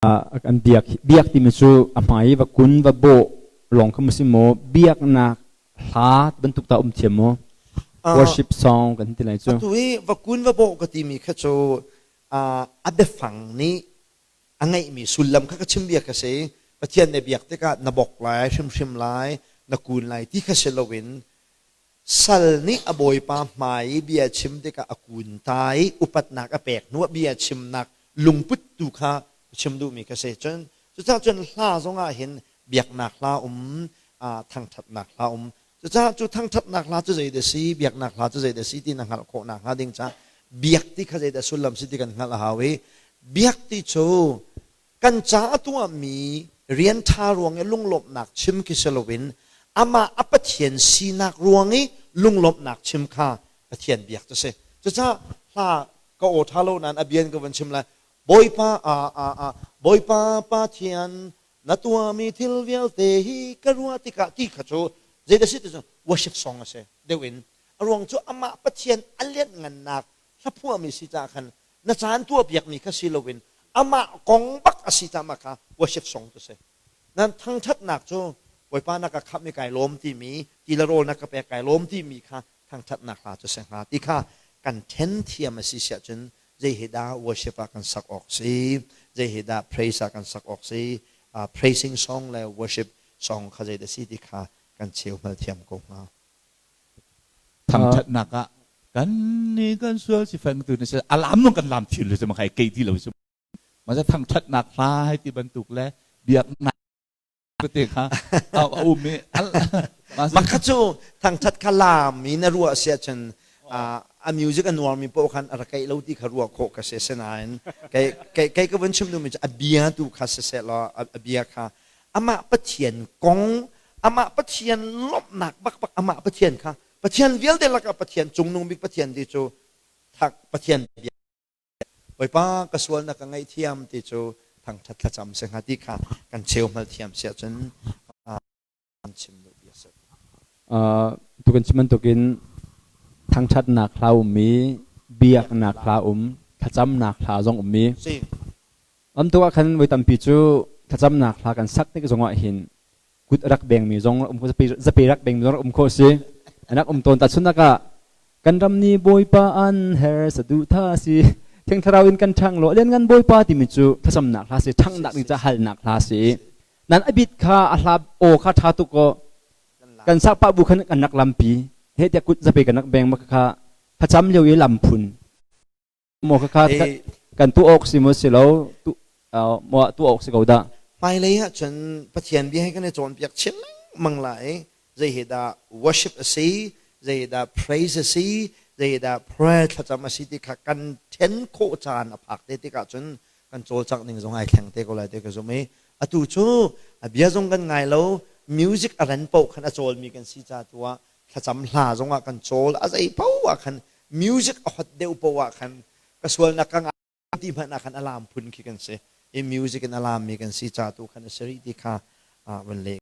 An biak biak timi cu a hmai i va kun va bawh lawng kha maw si maw biaknak hla bantuk ta um thiam maw worship song kan ti lai cu Atu i va kun va bawh ka timi kha cu a biafang nih a ngeihmi sullam kha ka chim bia kha si. Pathian na biak tikah na bok lai hrimhrim lai na kun lai ti kha si loin Sal nih a bawipa hmai i bia chim tikah a kun ta i upatnak a pek hnuah bia chimnak lungput tu kha chim duhmi ka si. Cun cucaah cun hla zongah hin biaknak hla um, thangṭhatnak hla um. Cucaah cu thangṭhatnak hla cu zeidah si, biaknak hla cu zeidah si ti na hngalh khawh nakhnga ding caah biak ti kha zeidah sullam si ti kan hngalh a hau i biak ti cu Kan ca a tuahmi rian ṭha ruang i lunglawmhnak chim khi si loin amah a Pathian sinak ruang i lunglawmhnak chim kha Pathian biak cu si. Cucaah hla ka aw ṭha lo nain a bia in ka vun chim lai. Bawipa a a a Bawipa Pathian na tuahmi thil vialte hi ka ruah tikah ti kha cu zeidah si ti cu worship song a si deuh in a ruang cu amah Pathian a lianhngannak hlaphuahmi si caah khan na caan tuahpiakmi kha si loin amah kong bak a si caah kha worship song cu si. Nan thangṭhatnak cu Bawipa na ka khamh i kai lawm timi ti le rawl na ka pek kai lawm timi kha thangṭhatnak hla cu si hnga ti kha kan ṭhen thiam a si siah cun zei hi dah worship ah kan sak awk si zei hi dah praise ah kan sak awk si praising song le worship song kha zei dah si ti kha kan cheu hngal thiam ko hnga. Thangṭhatnak ah kan ni kan sual si feng tu ni se a lam nung kan lam thil le ma khai kei ti lo su ma sa thangṭhatnak hla hai ti bantuk le biaknak te kha a um i ma kha cu thangṭhat kha lam i na ruah si ahcun a music a nuarmi paoh khan a ra keih lo ti kha ruah khawh ka si asinain kei kei ka vun chim duhmi cu a bia tu kha siseh law a bia kha amah Pathian kong amah Pathian lawmhnak bakbak amah Pathian kha Pathian vialte lakah Pathian cungnung bik Pathian ti cu thak Pathian bia Bawipa ka sualnak ka ngaihthiam ti cu thangthat thlacam se hnga ti kha kan cheu hmal thiam si ahcun kan chim duh bia si. Tu kan chim bantukin thangthatnak hla ummi biaknak hla um thlacamnak hla zong ummi Si. Am tu ah khan voi tampi cu thlacamnak hla kan sak tik zongah hin kut a rak bengmi zong um zapi rak bengmi zong rak um khawh si. An rak um tawn tahchunhnak ah kan ram ni Bawipa an her saduhtha si Thiang Thlarau in kan ṭhang law lianngan Bawipa timi cu thlacamnak hla si ṭhanghnak ding ca halnak hla si. Nan a bit kha a hla aw kha ṭha tuk aw kan sak pah bu khan kan rak lampi he tiah kut zapi kan rak beng ma kha thlacam lio i lam phun maw kha kan tu awk si maw si lo tu maw tu awk si ko dah Hmailei ah cun Pathian bia hi kan i cawnpiak chin lengmang lai. Zei hi dah worship a si, zei hi dah praise a si, zei hi dah prayer thlacam a si ti kha kan then khawh caan a phak te tikah cun kan cawlcangh ning zong ai thleng te ko lai ti ka zumh i atu cu a bia zong kan ngai lo music a ran paoh khan a cawlmi kan si ca tu ah thlacam hla zong ah kan cawl a zei paoh ah khan music a hot deuh paoh ah khan ka sualnak ka ngai ti hmanh ah khan a lam phun khi kan si i music in a lammi kan si ca tu khan a si rih ti kha van leh.